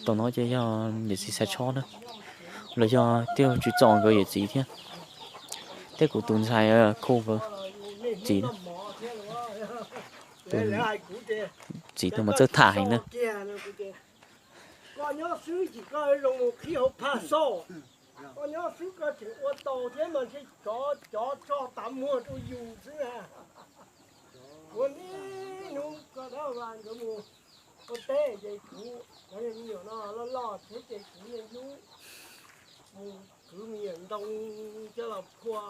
Tom no ces yog yawm txiv Xaiv Tshob na, los yog Tij Laug Tswv Txos nkawd yawm txiv thiab, thiab kuv tus ntxhais Khu nkawd txiv na. Tus txiv tus mas txawj tham heev na. Koj nyob xwb ces koj zoo mus qhib hauv phaj xoj. Koj nyob xwb koj tseem ua tau thiab mas ntshe cov cov tso tav muag rau yus xwb na. Ua niaj hnub koj dab vas nkawd mus ua teb ces kuv cov me nyuam no loj loj thiab ces kuv niaj hnub mus kwv me nyuam ntoo coj los phua,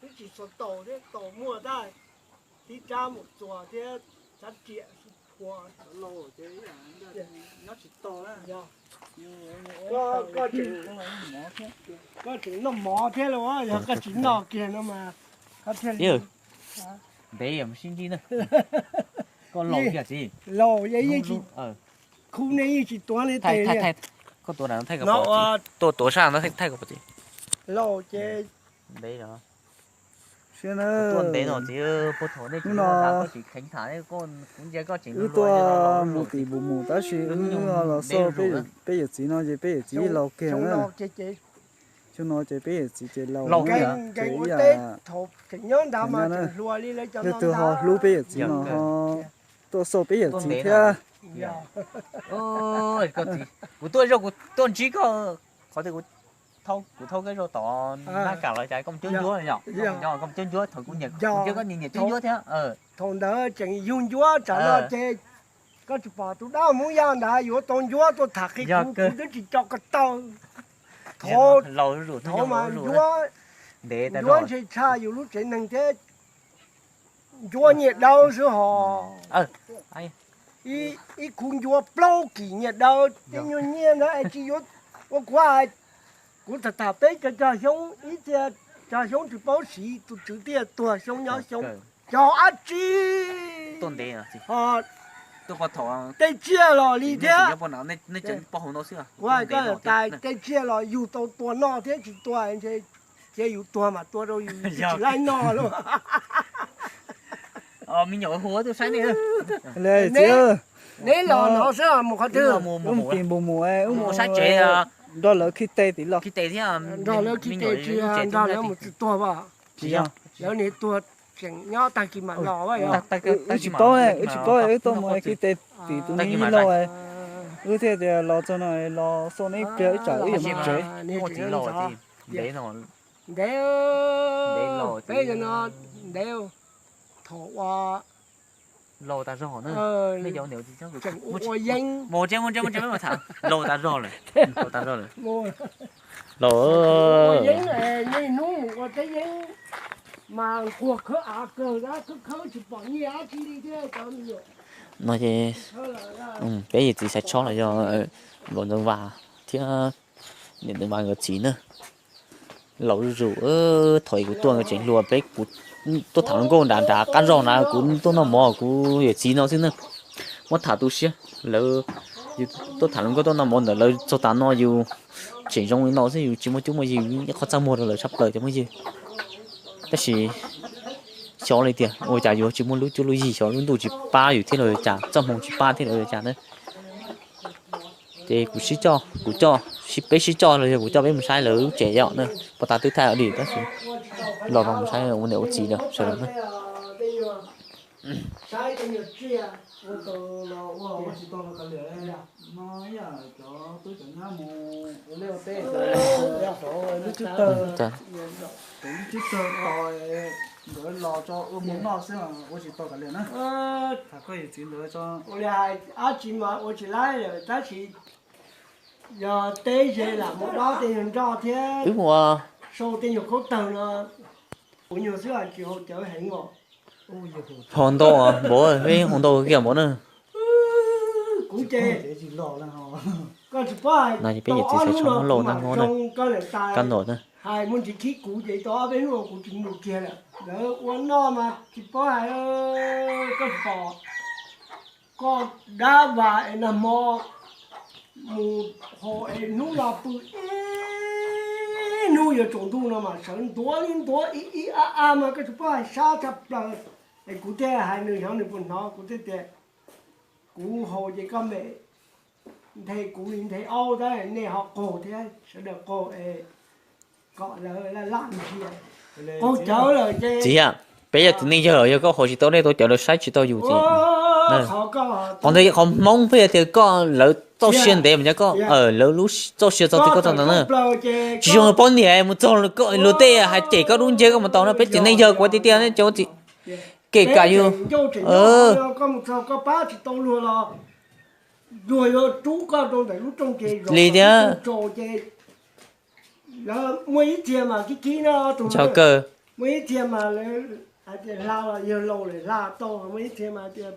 twb tsis txhua tau thiab tau muaj tab tib tsab mus txuas thiab tsab riam phua. Koj tseem noj mov thiab los yog koj tsis noj kiag no mas koj thiaj li ntev sib ntsib na. Koj laus kiag txiv. Laus yeej tsis, khu nej yeej tsis tuav nej tes li. Koj tuav, tuaj tuav sab no thaij koj pom txiv. Laus ces ntev os. Tuaj ntev no txiv, puag thaum nej tsis ua tas koj tsis kheev tham, kuv ntsia koj tseem wb tuaj mus tim npus mus tab sis wb los xauj peb yawm txiv no ces peb yawm txiv laus kiag na. Xyoo no ces peb yawm txiv ces laus, ces ib yam, leej twg ho hlub peb yawm txiv no ho tuaj xauj peb yawm txiv thiab. Kuv tuaj zoj kuv tuaj ntsib koj, qhov twg kuv thauj koj zoj tod, nab kam los cas koj mus cuab ncuab yom, koj mus cuab ncuab thaum kuv nyiam, kuv nco koj nyiam cuab ncuab thiab. Thaum ntawd tseem yug ncuab tsam no ces koj tsis pom tus dab Hmoob Yaj ntawd yuav tau ncuab tuaj tham qhia kuv, kuv twb tsis tso ko taw. Thov mas ncuab, ncuab ntshe tshaj yus lub tsev neeg thiab. Ncuab nyiaj dawb xwb hos. Ib khub ncuab plaub kis nyiaj dawb, tej nyuag nyiaj ntawd es tsis yuav ua kuv hais. Kuv tham tham peb cov cog xyoob, ib txhia cog xyoob tsis paub siv, tus tswv tiaj tuag xyoob nyob xyoob, cog dab tsi. Tej tsiaj los li thiab. Kuv hais koj tas tej tsiaj los yug tau tua noj thiab tsis tua ntshe cia yus tuag mas tua rau yus tsis laib noj lauj. Me nyuam hu tus saib ne. Neb los no xwb mus qhov twg? Wb mus tim npus mus, wb mus saib tsev, nrog lawv khi tes tim los. Nrog lawv khi tes tsis nrog lawv mus tsis tuag as. Lawv niag tuag tseem nyob tag kis mam los. Wb tsis paub, wb tsis paub, wb tuaj mus khi tes tim tus niag yij laug. Wb thiaj tias los txog no los xauj neb ib pliag ib tsam wb yuav mus tsev. Ntev, peb no ntev, thaum ua laus tas zog na. Tseem ua yeeb, laus tas zog lawm, laus tas zog lawm. Laus, ua yeeb, niaj hnub mus ua teb yeeb mas nquag khawb av kawg, khawb khawb tsis pom nyiaj dab tsi li thiab. No ces peb yawm txiv Xaiv Tshob los yog Npawg Ntxoov Vas thiab niam Ntxoov Vas nkawd txiv na. Laus zuj zus, thaum kuv tuaj nkawd tseem hluas, peb kuv tuaj tham hluas nkauj nram nram qab zog na, kuv tuaj noj mov kuv yawm txiv no xwb na. Muab tham tu siab, lawv, yus tuaj tham hluas nkauj tuaj noj mov ntawm lawv txog tas no yus tseem zoo li no xwb, yus tsis muaj cuab muaj yig, ib qho txaj muag rau lawv tshaj plaws cov phooj ywg. Tab sis xyov li tias ua cas yuav tsis muaj lub cuab lub yig, xyov lub ntuj tsis pab yus thiab los cas, txoj hmoo tsis pab thiab los cas na. Ces kuv sib coj, kuv coj, peb sib coj los yog kuv coj peb mus saib lawv lub tsev yom na, puag ta twb thaij dim tab sis los no mus saib ua niam ua txiv lawm sawv daws na. Lub tswb tawg, nkawd los tso ua mus noj xwb, ua tsis tau kav liam na. Tham koj yawm txiv ntawd tso. Ua li hais dab tsi mas ua tsis laib lawm tab sis yog teb ze lam mus dob tej nyuag nroj thiab sau tej nyuag khaub tawg no. Kuv nyuag xwb tsis haus cawv heev os. Haus ntau npaum, peb haus ntau kiag npaum na. Kuv ces koj tsis paub hais, no ces peb yawm txiv Xaiv Tshob muab laus ntag no na, kab ntaum na. Hais muaj ntsis khib kuv ces tau ob peb hnub kuv tsis mus kiag lawm. Lawv ua noj mas tsis paub hais, koj tsis pom. Koj dab vas es nag hmo mus haus es hnub no pw ib hnub yuav tsaus ntuj no mas sawv ntuav li ntuav ib ib ab ab mas koj tsis paub hais sab tshaj plaws. Es kuv thiaj hais nws xyov nws puas hnov, kuv thiaj tias kuv haus ces koj me nthe kuv li nthe aub tab nej ho qaug thiab, sawv daws qaug es kom lawv laj laj ntsia. Qaug cawv lawm ces txiv, peb yog txiv neej yawg los yog koj haus tsis tau dej tau cawv lawv saib tsis tau yus txiv. Qhov ntawd qhov Hmoob peb yog tias koj lawv txoj sia ntev mas nyob koj lawv lub txoj sia txog tias koj txog ntawd na. Tsis zoo poj niam mus txog luag tej hais cem koj dub nciab koj mus tau no, peb txiv neej yawg kuv tiag tiag ne cov txiv. Kev kam yus, koj mus txog koj pab tsis tau luag los luag yuav rub koj rau ntawm lub rooj ces li thiab. Ces lawv muaj ib txhia mas kib kib no tus, yog kawg, muaj ib txhia mas lawv hais tias hla los yawg laus lawm hla tau, muaj ib txhia mas tias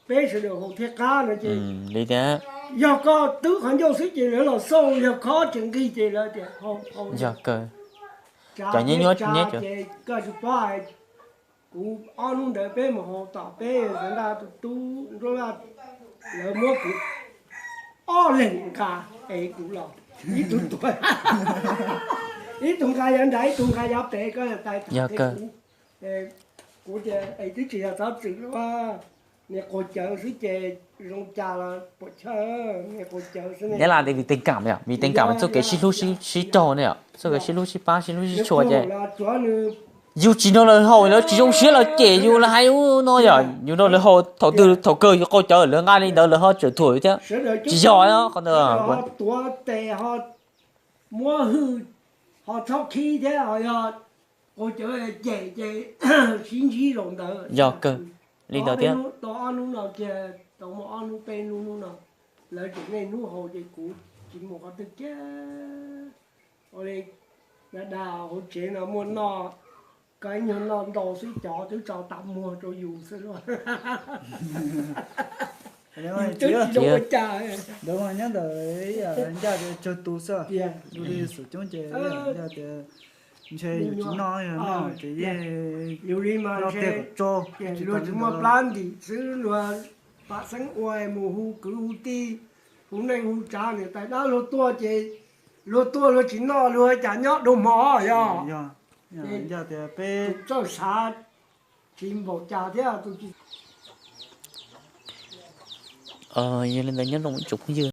peb sawv daws haus thiaj qab no ces li thiab. Yog koj twb qhov ncauj xwb ces lawv los xauj, yog khob tseem nqig ces lawv tias haus, haus, yog kawg. Cov nyob nyob ces koj tsis paub hais. Kuv ob hnub ntawd peb mus haus tom peb xav ntaj tus tub nruab laj, lawv muab kuv ob leeg nqa es kuv los, ib tug tuag, ib tug nqa yav nrad ib tug nqa yav pem, koj tais kuv, kuv tias es twb tsis yog txhob txwm los, niag qaug cawv xwb ces zoo cas los puam chawj, niag qaug cawv xwb ne. Nyab Laj tias vim teeg kam yom, vim teeg kam mas txoj kev sib hlub sib raug ne yom, txoj kev sib hlub sib pab sib hlub sib tshua ces yus tsis nrog lawv haus lawv tsis zoo siab lawv cem yus lawv hais ub no yom, yus nrog lawv haus thaum twg thaum kawg yus qaug cawv lawv nqa li ntawd lawv ho tseem thuam yus thiab. Tsis yog qhov ntawd. Ho tuav tes ho muab hwj ho txhob khib thiab ho yog qaug cawv cem ces sib ntsib zaum ntawd. Yog kawg li ntawd thiab. Tau ob hnub no kiag, tau muaj ob hnub peb hnub no lawv tseem niaj hnub haus ces kuv tsis mus qhov twg kiag. Ua li dag dag hauv tsev no muaj noj, koj ib nyuag noj ntau xwb cov twb tso tas muag rau yus xwb lauj. Yus twb tsis zoo ua cas. Ntawd mas nyob ntawm ncaj tias tsawg tus xwb, yus li xum coob ces ncaj tias ntshe yus tsis noj, yog noj ces yeej yus li mas noj tej kom tso, luag tsis muaj plab ntim xwb, luag pam xeeb ua mus hu kwv hu tij, hu neej hu tsav niam tais dab luag tuaj ces luag tuaj luag tsis noj luag cas nyob dua hmo yog. Yog tias peb txawj xav tsis npaum cas thiab. Yog li ntawd nyob zoo ib tsoom phooj ywg,